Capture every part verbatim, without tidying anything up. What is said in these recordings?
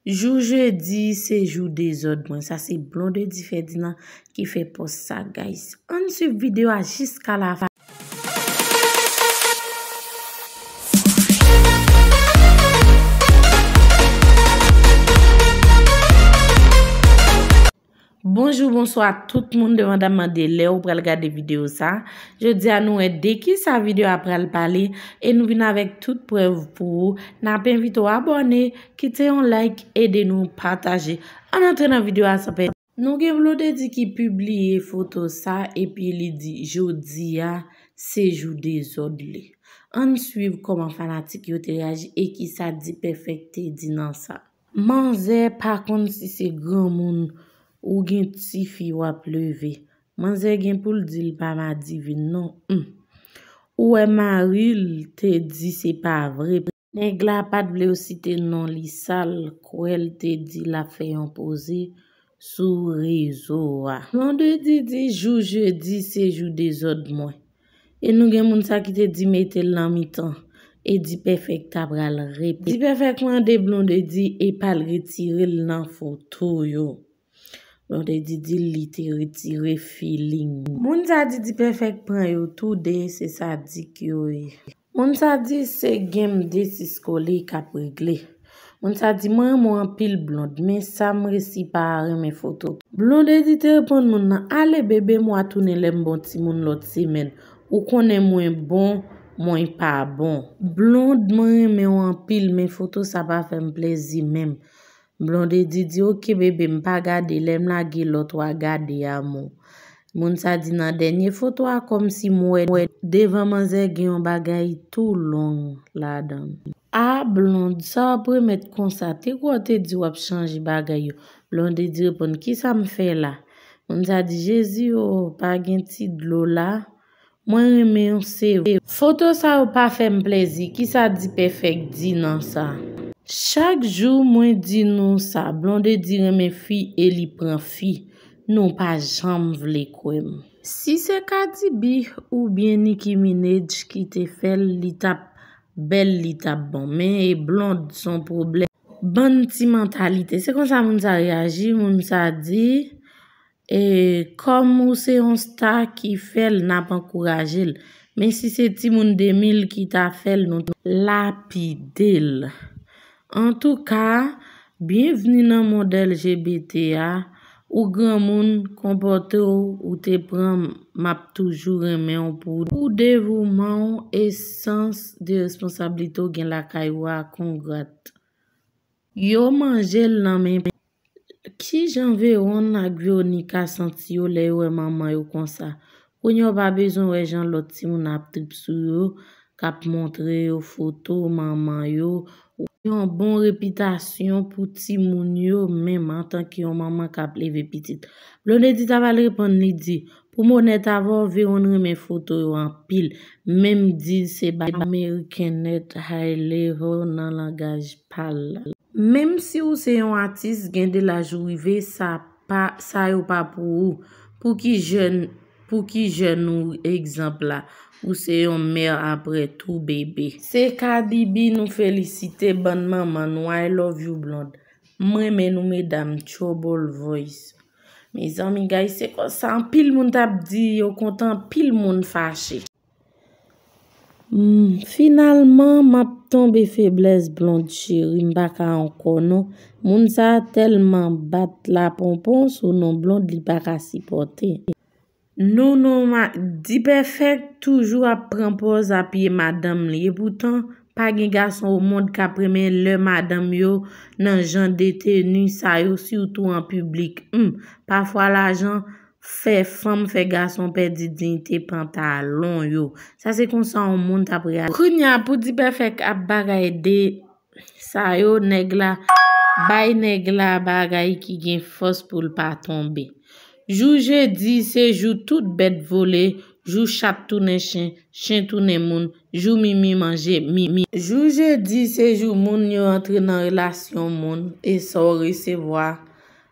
Jou jedi se jou dezòd mwen. Sa se Blondedy Ferdinand ki fè pòs sa, guys. Ann swiv videyo a jiska lafen. Bonjou, bonswa tout moun, depandaman de lè ou pral gade videyo sa. Jodi a nou wè de kisa videyo a pral pale e nou vin avèk tout prèv pou ou. N ap envite w abòne, kite yon like, ede nou pataje. Ann antre nan videyo a san pèdi. Nou gen Blondedy ki pibliye foto sa epi li di jodi a se jou dezòd li. Ann swiv kòman fanatik yo te reyaji e kisa D-Perfect te di nan sa. Manzè pa konn si se granmoun ou gen tifi w ap leve. Manzè gen pou l di l pa madivin non. Hum. Ou wè mari l te di se pa vre. Nèg la pa t vle yo site non li, sa l kwè l te di l ap fè yon poze sou rezo a. Blondedy di jou jedi se jou dezòd mwen. E nou gen moun sa ki te di mete l nan mitan. E D-Perfect ta pral reponn. D-Perfect mande Blondedy e pa l retire l nan foto yo. Blondedy di li te retire feeling. Moun sa di D-Perfect pran yo tou de, se sadik yo ye. Moun sa di se game de Cisco li k ap regle. Moun sa di mwen renmen w anpil Blonde, men sa m resi pa renmen foto. Blondedy te reponn moun nan, ale bebe m w a tounen lè m bon timoun lòt semèn. Ou konnen mwen bon, mwen pa bon. Blonde mwen renmen w anpil, men foto sa pa fè m plezi menm. Blondedy di, oke bebe, m pa gade, lè m lage lòt w a gade amou. Moun sa di nan dènye foto a, kòmsi m wè, wè devan manzè gen yon bagay tou long ladan l. A Blonde, sa w ap remèt konsa, te kwè w te di w ap chanje bagay yo. Blondedy reponn, kisa m fè la? Moun sa di, Jezi o, pa gen ti dlo la? Mwen renmen w se vre. Foto sa yo pa fè m plezi. Kisa D-Perfect di nan sa? Chak jou mwen di nou sa, Blondedy renmen fi e li pran fi. Nou pa janm vle kwè m. Si se Cardi B oubyen Nicki Minaj ki te fè l, li t ap bèl, li t ap bon. Men e Blonde, s on pwoblèm. Bann ti mantalite. Se konsa moun sa reyaji, moun sa di, E kòm ou se yon sta ki fè l, n ap ankouraje l. Men si se timoun de mil ki ta fè l, nou t lapide l. Antouka, byenvni nan mond L G B T a. Ou granmoun, konpòte w, ou te pran m, m ap toujou renmen w pou, pou devouman w e sans de responsablite w gen lakay ou a, kongrat. Yo manje l nan men. Kijan Veron ak Veronica santi yo lè yo wè manman yo konsa? Kounye a w pa bezwen wè jan lòt timoun ap trip sou yo, k ap montre yo foto manman yo. Yon bon repitasyon pou timoun yo menm antanke yon manman k ap leve pitit. Blondedy ta pral reponn, li di, pou m onèt avè w, Veron renmen foto yo anpil. Menm di l se bay American nèt high level nan langaj pa l. Menm si ou se yon atis, gen de laj ou rive, sa pa, sa yo pa pou ou. Pou ki jèn, pou ki jèn ou egzanp la? Ou se yon mè aprè tou, bebe. Se Cardi B nou felisite, bann manman nou, I love you Blonde. M renmen nou medam, Trouble Voice. Mezanmi, guys, se konsa anpil moun t ap di yo kontan, anpil moun fache. Hmm, finalman, m ap tonbe feblès Blonde cheri, m pa ka ankò non. Moun sa a tèlman bat laponpon sou non Blonde, li pa ka sipòte. Non, non, ma, D-Perfect toujou ap pran pòz apiye madanm li. Epoutan, pa gen gason o mond k ap renmen lè madanm yo nan jan de teni sa yo, sitou an piblik. Hum, pafwa lajan fè fanm, fè gason pèdi diyite pantalon yo. Sa se konsa yon moun t ap reyaji. Kounye a, pou D-Perfect ap bagay de sa yo, nèg la bay nèg la bagay ki gen fòs pou l pa tonbe. Jou jedi se jou tout bèt vole, jou chat tounen chen, chen tounen moun, jou mimi manje mimi. Jou jedi se jou moun yo antre nan relasyon moun, e sa w resevwa,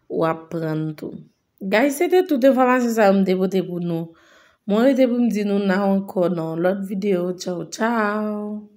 w ap pran tou. Guys, se te tout enfòmasyon sa yo m te pote pou nou. Mwen rete pou m di nou n a ankò nan yon lòt videyo. Tchaw, tchaw!